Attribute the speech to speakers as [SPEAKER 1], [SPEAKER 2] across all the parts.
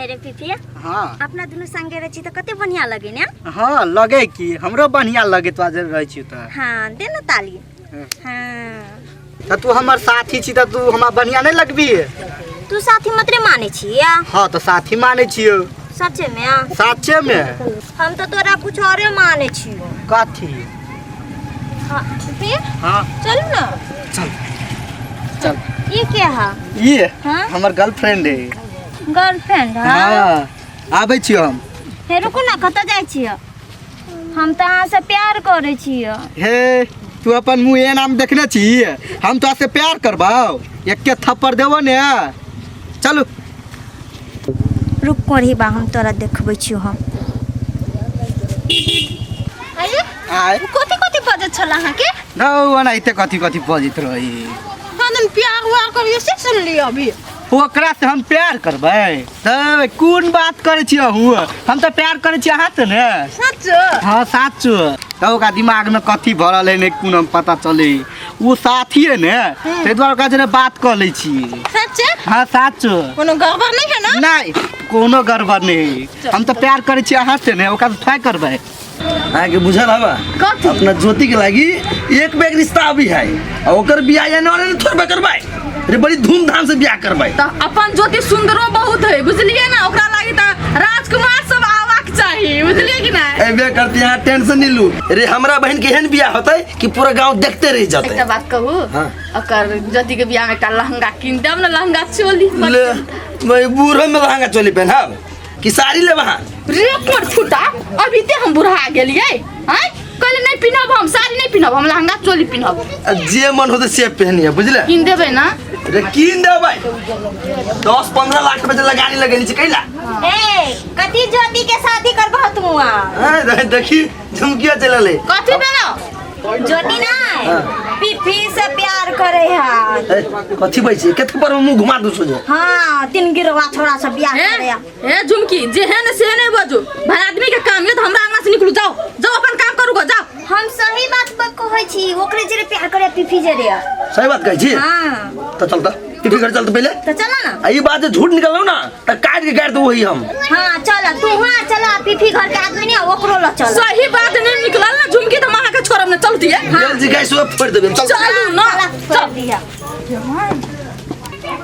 [SPEAKER 1] हे रे पिपिया।
[SPEAKER 2] हाँ।
[SPEAKER 1] अपना दुनू संगे रहै छी तऽ कते बढ़िया लगे ने।
[SPEAKER 2] हाँ लगे की हमरो बढ़िया लगे तो आज रहै छी तऽ।
[SPEAKER 1] हाँ दे ना ताली।
[SPEAKER 2] हाँ।
[SPEAKER 1] हाँ।
[SPEAKER 2] तऽ तू हमर साथी छी तऽ तू हमरा बढ़िया नहीं लगबी।
[SPEAKER 1] तू साथी मतरे माने छी या?
[SPEAKER 2] हाँ तऽ साथी माने छियो।
[SPEAKER 1] सच्चे में?
[SPEAKER 2] सच्चे में।
[SPEAKER 1] हम तो तोरा कुछ औरे माने छियो।
[SPEAKER 2] कथी?
[SPEAKER 1] हाँ, फिर?
[SPEAKER 2] हाँ।
[SPEAKER 1] चलू ना।
[SPEAKER 2] चल चल।
[SPEAKER 1] ये क्या है?
[SPEAKER 2] ये
[SPEAKER 1] हाँ?
[SPEAKER 2] हमर गर्लफ्रेंड है।
[SPEAKER 1] गर्लफ्रेंड? हाँ।
[SPEAKER 2] हाँ आबै छियो हम।
[SPEAKER 1] हे रुकू ना, कतऽ जाइ छियो? हम तऽ अहाँ से प्यार करै छियो।
[SPEAKER 2] हे तू अपन मुँह एना हम देखने छी? हम तोरा से प्यार करबाओ, एके थप्पड़ देबो ने। चलू।
[SPEAKER 1] रुक कोढ़ी बा, हम तोरा देखबै छियो हम।
[SPEAKER 3] अरे
[SPEAKER 2] आय।
[SPEAKER 3] कथी कथी बजै छल अहाँके?
[SPEAKER 2] ना ओनाहिते कथी कथी बजैत रही।
[SPEAKER 3] हम प्यार उआर करियो से सुनलियो अभी।
[SPEAKER 2] ओकरा से हम प्यार करबै तऽ कोन बात करै छी अहूँ? हम तऽ प्यार करै छी अहाँ से ने।
[SPEAKER 3] सच?
[SPEAKER 2] हाँ साचो। तऽ ओकरा दिमाग में कथी भरल है ने कोन हम पता चले। ओ साथी है ने, ताहि दुआरे ओकरा जरे बात कऽ लै छी।
[SPEAKER 3] सच?
[SPEAKER 2] हाँ साचो।
[SPEAKER 3] कोनो गड़बड़ नहीं है ना?
[SPEAKER 2] नहीं कोनो गड़बड़ नहीं, हम तऽ प्यार करै छी अहाँ से ने, ओकरा से थोड़ा करबै।
[SPEAKER 4] अहाँके बुझल हवा?
[SPEAKER 3] कथी?
[SPEAKER 4] अपना ज्योति के लागी एक बैग रिश्ता अभी है आ ओकर बियाह एने ओने थोड़बे करबै रे, बड़ी धूमधाम से बियाह करबै।
[SPEAKER 5] तऽ अपन ज्योति सुंदरो बहुत है बुझलिए ना, ओकरा लागी तऽ राजकुमार सब आवाक चाही बुझलिए कि ना।
[SPEAKER 4] एबे करती अहाँ टेंशन नहीं लू रे, हमरा बहन के एहन बियाह होतै कि पूरा गांव देखते रह जतै।
[SPEAKER 5] एकटा बात कहू?
[SPEAKER 4] हाँ।
[SPEAKER 5] ओकर ज्योति के बियाह में एकटा लहंगा कीन देब ना, लहंगा चोली।
[SPEAKER 4] ले भाई बूढ़ो में लहंगा चोली पहनाब कि साड़ी लेब अहाँ?
[SPEAKER 5] रे कोर फुटा, अभी ते हम बुढ़ा गेलिए आँय, कहले नहीं पिन्हब हम साड़ी, नहीं पिन्हब हम लहंगा चोली पिन्हब।
[SPEAKER 4] आ जे मन होतै से पहनिए बुझले।
[SPEAKER 5] कीन देबै ना?
[SPEAKER 4] रे कीन देबै, 10-15 लाख रुपया लगानी लगेली छै कैला।
[SPEAKER 1] ए कथी ज्योति के शादी करबह तू? आ
[SPEAKER 4] हाँ, देखी झुमकिया चलल है।
[SPEAKER 5] कथी भेलो?
[SPEAKER 1] ज्योति नहीं पीपी से प्यार करे है।
[SPEAKER 4] ए, कथी बैठ छै कथी पर मुंह घुमा दू सोझे?
[SPEAKER 1] हाँ तीन गिरवा छोड़ा से बियाह करे है।
[SPEAKER 5] ए झुमकी जे है ने से नहीं बजू, भाई आदमी के काम ये तो हमरा अंगना से निकलू, जाओ जाओ अपन काम करू गो जाओ।
[SPEAKER 1] हम सही बात पर कहै छी, ओकरे जरे प्यार करे पीपी जरे।
[SPEAKER 4] सही बात कहै छी?
[SPEAKER 1] हाँ।
[SPEAKER 4] तो चल त पीपी घर चल त पहले।
[SPEAKER 1] तो चल ना।
[SPEAKER 4] आ ई बात जे झूठ निकलौ ना त काट के गाड़ दू वही हम।
[SPEAKER 1] हाँ चल तू, हाँ चल पीपी घर के आदमी ने ओकरो ल चल।
[SPEAKER 5] सही बात नहीं निकलल ना झुमकी तो हम अहाँ के छोड़ब ना, चल दिए।
[SPEAKER 1] हाँ।
[SPEAKER 4] जल्दी गाइस सब फोड़ देबे, चल।
[SPEAKER 5] चलू ना,
[SPEAKER 1] चल,
[SPEAKER 5] चल।
[SPEAKER 1] दिया।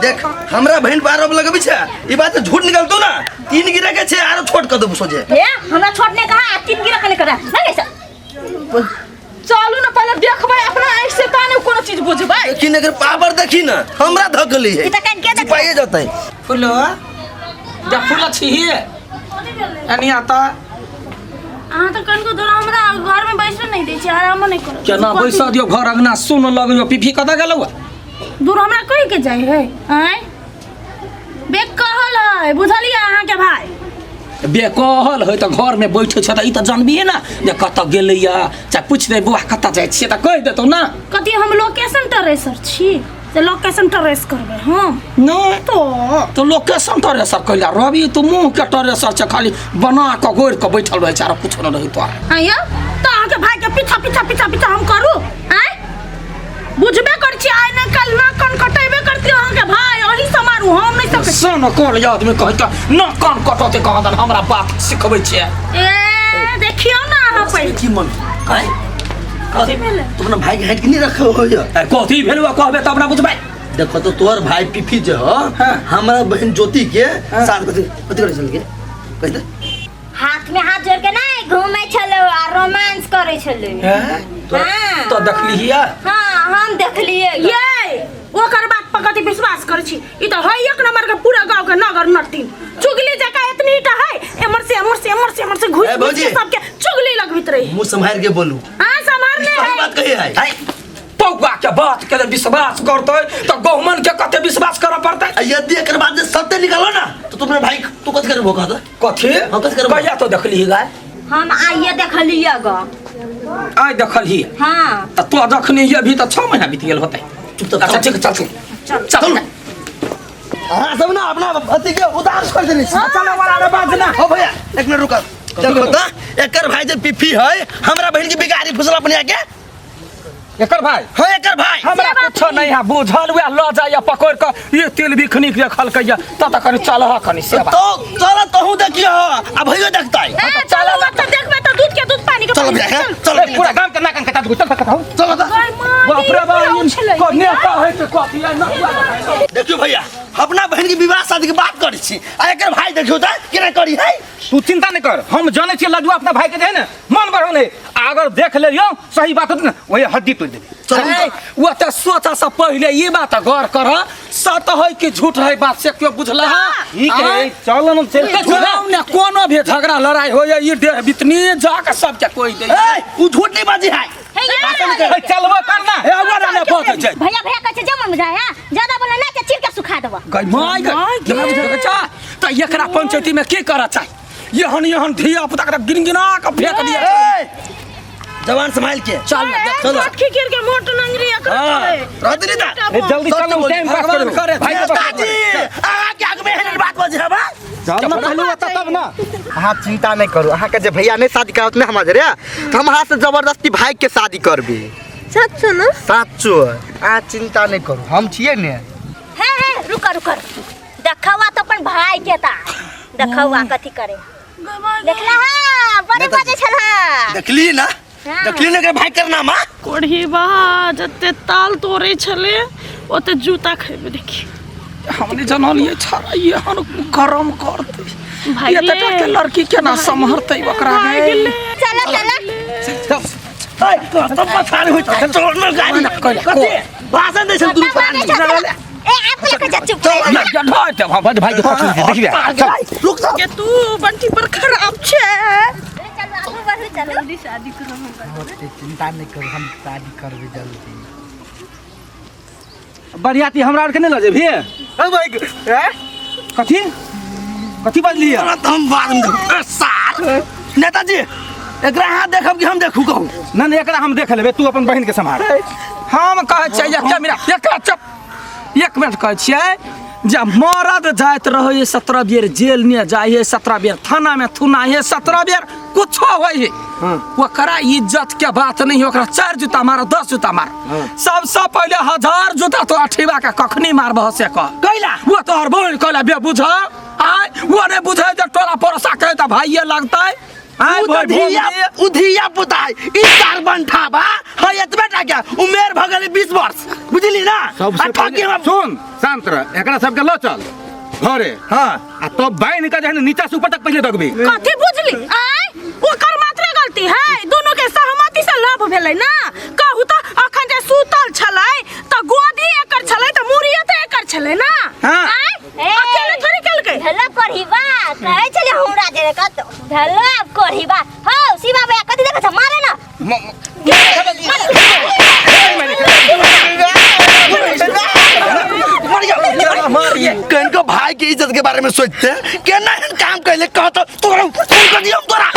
[SPEAKER 4] देख हमरा बहन पर आरोप लगबी छै, ई बात झूठ निकलतो ना, तीन गिरा के छै आरो छोट क देबो सोझे।
[SPEAKER 1] हे हमरा छोट ने कहा, तीन गिरा के करा नहीं ऐसा।
[SPEAKER 5] चलू ना पहले देखबै अपना आँख से ता नहीं कोनो चीज बुझबै।
[SPEAKER 4] देखी ने एकर पावर देखी ना, हमरा धकली है।
[SPEAKER 1] ई त कान के देखै?
[SPEAKER 4] चिपाइए जतै।
[SPEAKER 6] फूलो जा फूल छी एनी आता।
[SPEAKER 3] अहाँ तऽ कनको तोरा हमरा घर में बैसबे नहीं दै छी, आरामो नहीं करो।
[SPEAKER 6] केना बैसा दियो घर अंगना सुन लगयो, पीपी कतऽ गेलौ?
[SPEAKER 3] दूर हमरा कहि के जाइ है आँय बे कहल है बुझलियै अहाँके भाई।
[SPEAKER 6] बे कहल है तऽ घर में बैठे छै तऽ ई तऽ जानबिहे ना जे कतऽ गेलैया, चाहे पूछि दे बौआ कतऽ जाइ छियै तऽ कहि देतौ ना।
[SPEAKER 3] कथी हम लोकेशन ट्रेसर छी जे लोकेशन ट्रेस करबै हम?
[SPEAKER 6] नहीं
[SPEAKER 3] तो
[SPEAKER 6] तो लोकेशन ट्रेसर कैला रवि, तू मुँह के ट्रेसर छै, खाली बना कऽ गोरि कऽ बैठल रहै छै आरो कुछो नहि रहै तोरा।
[SPEAKER 3] आँय यौ तऽ अहाँके भाई के पीछा पीछा पीछा पीछा हम करू? आँय बुझबे कर छी आइ ने कल ना कन कटेबे करती अहाँके भाई, अही से मारू हम नहीं सकै।
[SPEAKER 6] से न कहल आदमी कहै तऽ न कान कटौते कहाँ दन हमरा बात सिखबै छै।
[SPEAKER 3] ए देखियौ ना अहाँ पहिले।
[SPEAKER 4] की मन आँय
[SPEAKER 3] कथी भेलै?
[SPEAKER 4] तू अपना भाई के हट के नहीं रखो हो यो।
[SPEAKER 6] ए, कथी भेल कहबे तब ना बुझबै।
[SPEAKER 4] देखो तो तोहर भाई पीपी जे हो,
[SPEAKER 6] हाँ।
[SPEAKER 4] हमरा बहन ज्योति के साथ कथी कथी करे चल के कहि दे।
[SPEAKER 1] हाथ में हाथ जोड़ के नहीं घूमे छलो आ रोमांस करे छलो।
[SPEAKER 6] हैं?
[SPEAKER 1] हाँ।
[SPEAKER 6] तो देखली हिया?
[SPEAKER 1] हाँ हम देखलिए।
[SPEAKER 3] ये ओकर बात पर कथी विश्वास करे छी? ई तो है एक नंबर के पूरा गांव के नगर नटीन चुगली जका एतनी टा है, एमर से एमर से एमर से एमर से घुस
[SPEAKER 4] ए,
[SPEAKER 3] घुस
[SPEAKER 4] भौजी।
[SPEAKER 3] के सबके चुगली लगबित रही।
[SPEAKER 4] मुंह संभाल के बोलू।
[SPEAKER 3] हां संभाल ले
[SPEAKER 4] सही
[SPEAKER 3] है।
[SPEAKER 4] बात कही है।
[SPEAKER 6] है पौआ के बात के विश्वास करतै तऽ गहुमन के कते विश्वास करऽ पड़तै?
[SPEAKER 4] आ यदि एकर बाद जे सत्य निकलो ना तो तुमने भाई तू कथी करबो कहत?
[SPEAKER 6] कथी?
[SPEAKER 4] हम कथी करबो?
[SPEAKER 6] कहिया तो देखली गाय?
[SPEAKER 1] हम आइए देखलिए ग।
[SPEAKER 6] आइ देखलही?
[SPEAKER 1] हाँ।
[SPEAKER 6] तऽ तो जखनी ये भी तऽ 6 महीना बीत गेल होतै।
[SPEAKER 4] चुप तऽ
[SPEAKER 6] अच्छा ठीक चल चल चल
[SPEAKER 4] चल। अहाँ सब ना अपना अथी के उदास कर देने छी।
[SPEAKER 6] चलो वाला रे बाज ना।
[SPEAKER 4] हो भैया एक मिनट रुक। देखो तो एकर भाई जे पिफी है हमरा बहन के बिगाड़ी फुसला बनिया के।
[SPEAKER 6] एकर भाई
[SPEAKER 4] हाँ एकर भाई
[SPEAKER 6] हमरा कुछो नहीं है बुझल वएह लऽ जाइए पकड़ कऽ ये तिल बिखनी देखलकै तब तऽ कनि चलह कनि सेवा
[SPEAKER 4] तो चल तहू देखियो आ भैयो देखतै
[SPEAKER 3] ए, चलू अब तऽ देखबै तऽ दूध के दूध पानी के
[SPEAKER 4] चल
[SPEAKER 3] पानी
[SPEAKER 4] भैया
[SPEAKER 3] चल।
[SPEAKER 4] चल
[SPEAKER 6] ए, पूरा गाम के नाकन कटा दू चल कटा
[SPEAKER 4] चल तऽ।
[SPEAKER 3] गय माँ,
[SPEAKER 6] बाप रे
[SPEAKER 3] ई
[SPEAKER 6] बाप
[SPEAKER 3] पूरा उछलै।
[SPEAKER 6] को नेता है तऽ कथी है नकुआ
[SPEAKER 4] देखियो भैया अपना बहन के विवाह शादी के बात करै छी आ एकर भाई देखियो तऽ केना करी है
[SPEAKER 7] तू चिंता नहीं कर हम जाने छियै लजुआ अपना भाई के जे है ने मन बढ़ौने आ अगर देख लेलियो सही बात होत ने वही हड्डी तोड़ देबे
[SPEAKER 4] चल
[SPEAKER 6] ए, वो तऽ सोचा से पहिले ई बात गौर कर सत है कि झूठ है बात से क्यों बुझल
[SPEAKER 7] ठीक है चल न चल के
[SPEAKER 6] गाँव ने कोनो भी झगड़ा लड़ाई हो ई देह बितनी जाके सबके कोई दे
[SPEAKER 4] ए उ झूठ नहीं बाजी है
[SPEAKER 1] हे यार
[SPEAKER 7] चलबो कर ना
[SPEAKER 6] ए हमरा ने पहुंच जाए
[SPEAKER 1] भैया भैया कहै छै जमन बुझाय हां ज्यादा बोले ना के चीर के सुखा देबो
[SPEAKER 6] गई माय गई त एकरा पंचायती में की करऽ चाही एहन एहन धिया पुता के गिन गिना के फेंक दिया
[SPEAKER 4] ए जवान संभाल के
[SPEAKER 6] चल ना, देख,
[SPEAKER 4] चल
[SPEAKER 3] छोटकी गिर के मोट नंगरी एकर
[SPEAKER 4] हाँ,
[SPEAKER 3] छलै।
[SPEAKER 4] रहते नहीं था।
[SPEAKER 7] ए, जल्दी
[SPEAKER 4] सच
[SPEAKER 7] चल
[SPEAKER 4] बोली।
[SPEAKER 7] टाइम पास
[SPEAKER 6] भगवान
[SPEAKER 7] करो
[SPEAKER 6] करे,
[SPEAKER 7] भाई के पास
[SPEAKER 4] नेताजी अहाँ के आगे में एहन बात बाजी है बा
[SPEAKER 7] चल ना पहले बता तब ना
[SPEAKER 2] अहाँ चिंता नहीं करू अहाँके जे भैया नहीं शादी कराओत ने हमरा रे तऽ हम अहाँ से जबरदस्ती भाई के शादी करबे
[SPEAKER 1] सच्चो ना
[SPEAKER 2] साचो अहाँ चिंता नहीं करू हम छियै ने
[SPEAKER 1] हे हे रुक रुक देखवा तो अपन भाई के ता देखवा कथी करे देखला हां बड़ी बजे छल हां
[SPEAKER 4] देखली ना
[SPEAKER 1] हाँ।
[SPEAKER 4] देखली ना के भाई करना मां
[SPEAKER 3] कोढ़ी बा जते ताल तोड़े छले ओते जूता खेबे देखी
[SPEAKER 6] हमने जनलिए छड़ा एहन गरम करते
[SPEAKER 3] भाई
[SPEAKER 6] ये
[SPEAKER 3] रे।
[SPEAKER 6] के लड़की केना सम्हरतै ओकरा
[SPEAKER 3] भाई
[SPEAKER 6] गे
[SPEAKER 3] गेलै।
[SPEAKER 1] चलो चलो
[SPEAKER 4] ए सब पछाड़ी होय छै चल ना गाड़ी
[SPEAKER 6] कोइला,
[SPEAKER 4] कथी भाषण दै छै दुनू प्राणी
[SPEAKER 1] ए आप लेके जा चुप
[SPEAKER 6] ना ढाई देब हम भाई के पकड़ देखिए
[SPEAKER 4] चल रुक जा
[SPEAKER 3] के तू बंटी पर खराब छे
[SPEAKER 1] चलो आगू बढ़ू चलो
[SPEAKER 2] चिंता नहीं करू हम शादी करबे जल्दी
[SPEAKER 7] बरियाती हमरा आर के नहीं लऽ जेबही
[SPEAKER 2] ए भाई ए
[SPEAKER 7] कथी कथी बजलियै
[SPEAKER 4] तोरा तऽ हम बाद में देखब। ए सार नेताजी एकरा अहाँ देखब कि हम देखू कहू
[SPEAKER 7] ना ना एकरा हम देख लेबै तू अपन बहिन के सम्हार
[SPEAKER 6] हम कहै छियै एक मिनट एक चुप एक मिनट कहै छियै जे मरद जाइत रहै है 17 बेर जेल ने जाइ है 17 बेर थाना में थुना है 17 बेर कुछो होइ है ओकरा इज्जत के बात नहीं है ओकरा 4 जूता मार 10 जूता मार सबसे पहले 1000 जूता तो अठीबा के कखनी मारबह से कह
[SPEAKER 4] कैला
[SPEAKER 6] वो तोहर बहिन कहला बे बुझ आय वो नहीं बुझे जे टोला पड़ोसा कहे तऽ भाइये लगतै आय
[SPEAKER 4] उ तऽ
[SPEAKER 6] भाई
[SPEAKER 4] धिया उ धिया पुता है ई चार बंठा बा है एतबे टा के उमेर भ गेलै 20 वर्ष बुझली ना
[SPEAKER 7] सबसे
[SPEAKER 4] आ ठकी
[SPEAKER 7] पहिले
[SPEAKER 4] हम
[SPEAKER 7] सुन शांत रह एकरा सबके लऽ चल घरे
[SPEAKER 4] हां
[SPEAKER 7] आ तब बान्हि के जे है ने नीचा से ऊपर तक पहिले दगबी
[SPEAKER 3] कथी बुझली आय ओकर मात्रे गलती है दोनों के सहमति से लव भेलै ना कहू तऽ अखन जे सुतल छलै तऽ गोदी एकर छलै तऽ मुड़िए तऽ एकर छलै ना
[SPEAKER 6] हाँ।
[SPEAKER 3] आय
[SPEAKER 1] ए।
[SPEAKER 3] अकेले थोड़ी केलकै
[SPEAKER 1] भेलो कोढ़ीबा कहै छलै हमरा जे कत भेलो आब कोढ़ीबा हौ शिवा भैया कथी देखै छ मारे ना
[SPEAKER 4] कनको भाई के इज्जत के बारे में सोचते केना एहन काम कैले कहत तोरा फोन कर दियम तोरा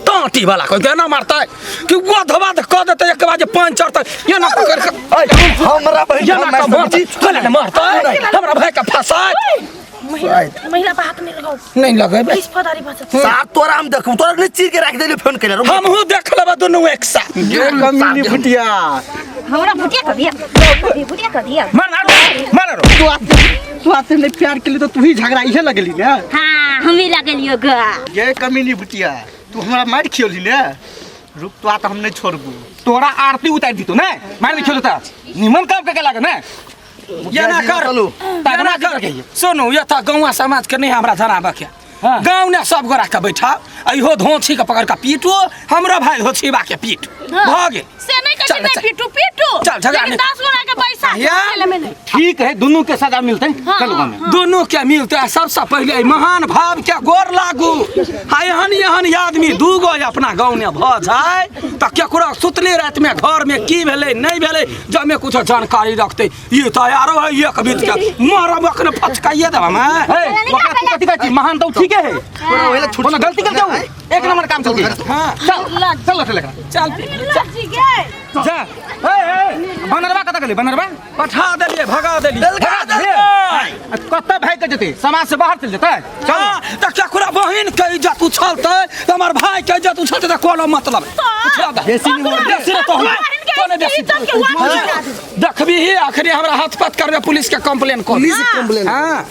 [SPEAKER 6] टाँटी वाला कोई केना मारतै कि वो धोबा तऽ कऽ देतै एक बार जे पानि चढ़तै एना पकड़ कऽ
[SPEAKER 4] ऐ हमरा बहिन
[SPEAKER 6] एना कऽ मारतै कोना ने मारतै हमरा भाई के फंसाय
[SPEAKER 3] महिला महिला पर हाथ नहीं लगाओ
[SPEAKER 6] नहीं लगेबै
[SPEAKER 3] इस फदारी भाषा
[SPEAKER 4] साहब तोरा हम देखू तोरा नहीं चीर के राख देली फोन कैले
[SPEAKER 6] हमहूँ देख लेबै दुनू एक साथ
[SPEAKER 2] ये कमीनी फुटिया
[SPEAKER 1] हमरा भुटिया कर दिया भुटिया कर दिया
[SPEAKER 7] मार मार मार
[SPEAKER 2] तू आते तू आते नहीं प्यार के लिए तो तू ही झगड़ा इहे लगली ने
[SPEAKER 1] हाँ हम ही लगलियो गा
[SPEAKER 2] ये कमीनी भुटिया तू हमरा मार खियोली ने रुक तो आ तो हम नहीं छोड़बू
[SPEAKER 7] तोरा आरती उतार दीतो ने मार के छोड़ता निमन काम के लागे ने
[SPEAKER 6] एना कर
[SPEAKER 4] चलू।
[SPEAKER 6] एना कर सुनू ये तऽ गौवा समाज के नहीं हमरा जनाबऽ के गाँव ने सब गोरा के बैठा इहो धोछी के पकड़ के पीटो हमरा भाई धोछीबा के पीट भऽ गेल
[SPEAKER 3] से नहीं कहै
[SPEAKER 6] चल,
[SPEAKER 3] छै नहीं
[SPEAKER 6] चल।
[SPEAKER 3] पीटू पीटू
[SPEAKER 6] चल, झगड़ा
[SPEAKER 3] लेकिन
[SPEAKER 6] नहीं।
[SPEAKER 3] 10 गोरा के पैसा
[SPEAKER 6] या।
[SPEAKER 3] खेले में नहीं
[SPEAKER 7] ठीक है दोनों के सजा मिलते चलो गाँव में
[SPEAKER 6] दुनू के मिलते आ सबसे पहिले एहि महान भाव के गोर लागू आ एहन एहन आदमी दू गो अपना गाँव में भऽ जाय तऽ केकरो सुतले राति में घर में की भेलै नहि भेलै जमे कुछो जानकारी रखतै ई तऽ आरो है एक बीत के मरब अखन फचकाइए देब हम
[SPEAKER 7] हे ओकरा तू कथी कहै छी महान तो ठीक है
[SPEAKER 4] तोरा ओहिले छूट
[SPEAKER 7] कोनो गलती कर जाऊ एक नंबर काम चल
[SPEAKER 6] हाँ
[SPEAKER 7] चल चल चल एकरा
[SPEAKER 6] चल
[SPEAKER 3] लज्जी गे
[SPEAKER 7] जा ए ए बनरवा कतऽ गेलै बनरवा
[SPEAKER 6] पठा देलियै भगा देलियै
[SPEAKER 4] देलका देलकै
[SPEAKER 7] कतऽ भागि के जेतै समाज से बाहर चलि जेतै
[SPEAKER 6] चल तऽ केकरो बहिन के इज्जत उछलतै तऽ हमर भाई के इज्जत उछलतै तऽ कोनो मतलब उछला दे
[SPEAKER 2] बेसी नहीं
[SPEAKER 6] बेसी नहि तो
[SPEAKER 3] बहिन
[SPEAKER 6] तो ने
[SPEAKER 3] के इज्जत के वाट लगा दे।
[SPEAKER 6] देखबी ही अखनी हमरा हाथ पात करबे पुलिस के कंप्लेन कर
[SPEAKER 4] पुलिस के कंप्लेन।
[SPEAKER 6] हां।